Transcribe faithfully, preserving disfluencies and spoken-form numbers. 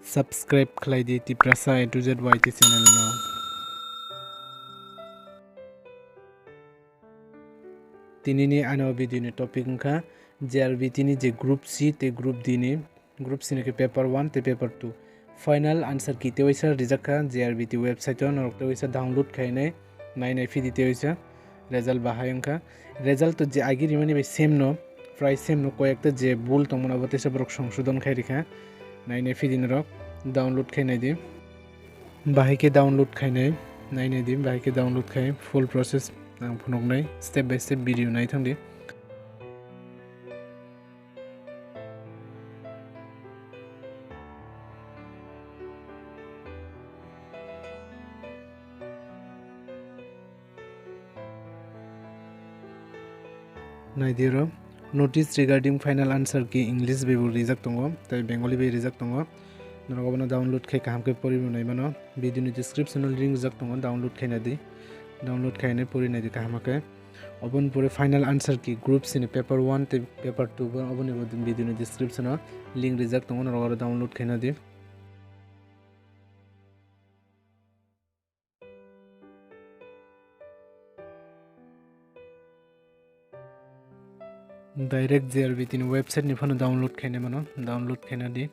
Subscribe khlai di Tiprasa A to Z Y T channel no. Tini ni ano video ni topic wngkha J R B T ni je group C tei group D ni, group C ni khe paper one tei paper two. Final answer key tei waisa rijak kha J R B T website o, norok tei waisa download khainai, nainai phidi tei waisa result bahai wngkha. Result to je agi rimani bai same no, prai same no, koyekta je bul tongmani abo teisa borok songsodon khai rikha, nainai phidi norok download khainai di. Bahai khe download khainai, nainai di, bahai khe download khai full process ang phunuknai, step by step video nai thang di. Naidi oro, notice regarding final answer key English bai bo rijak tongo, tei Bengali bai rijak tongo. Norok abono download khai kaham khe pori bo nai mano. Video ni description o link rijak tongo, download khai nai di. Download khai nai pori nai di kaham khe. Oboni pore final answer key group C ni paper one tei paper two bo oboni bo video ni description o link rijak tongo, norok aro download khai nai di. Direct J R B T ni website ni phano download khaina mano, download khaina di.